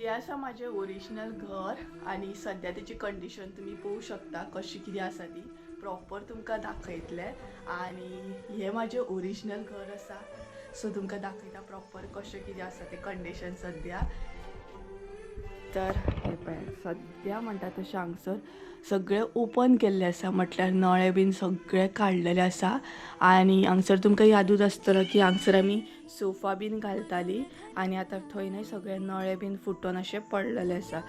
हे आसा म्हाजें ओरिजिनल घर आनी सद्या तेची कंडिशन तुमी पळोवंक शकता कशी कितें आसा ती. प्रॉपर तुमकां दाखयतलें. आनी हें म्हाजें ओरिजिनल घर आसा, सो तुमकां दाखयता प्रॉपर कशें कितें आसा तें कंडिशन सद्या. तर हें पळय, सद्या म्हणटा तशें हांगसर सगळें ओपन केल्लें आसा, म्हटल्यार नळे बीन सगळे काडलेले आसा. आनी हांगसर तुमकां यादूच आसतलो की हांगसर आमी सोफा बीन घालताली आनी आतां थंय न्हय सगळे नळे बीन फुटोन अशे पडलेले आसा.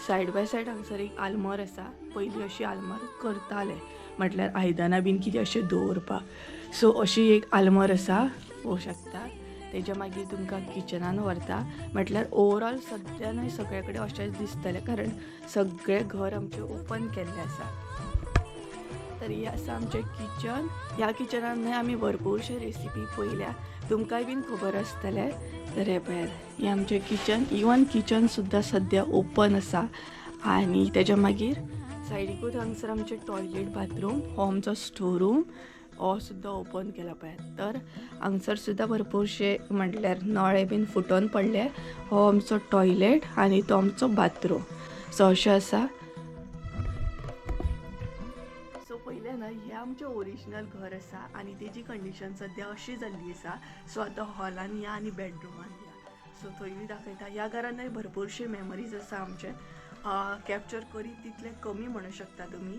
सायड बाय सायड हांगसर एक आलमर आसा. पयलीं अशी आलमार करताले, म्हटल्यार आयदनां बीन कितें अशें दवरपाक. सो अशी एक आलमर आसा, पळोवंक शकता. तेज्या मागीर तुमकां किचनान व्हरता. म्हटल्यार ओवरऑल सद्या न्हय सगळे कडेन अशेंच दिसतलें, कारण सगळें घर आमचें ओपन केल्लें आसा. तर हें आसा आमचें किचन. ह्या किचनान न्हय आमी भरपूरशे रेसिपी पळयल्या, तुमकांय बीन खबर आसतलें. तर हें पळयात, हें आमचें किचन. इवन किचन सुद्दां सद्या ओपन आसा. आनी तेज्या मागीर सायडीकूच हांगसर आमचें टॉयलेट बाथरूम, हो आमचो स्टोर रूम, हो सुद्दां ओपन केला पळयात. तर हांगसर सुद्दां भरपूरशे म्हटल्यार नळे बीन फुटोन पडले. हो आमचो टॉयलेट आनी तो आमचो बाथरूम. सो अशें आसा. सो पयलें न्हय हें आमचें ओरिजिनल घर आसा आनी तेजी कंडिशन सद्या अशी जाल्ली आसा. सो आतां हॉलान या आनी बेडरुमान या, सो थंयूय दाखयता. ह्या घरानय भरपूरशे मेमरीज आसा आमचे, कॅप्चर करीत तितले कमी म्हणू शकता तुमी.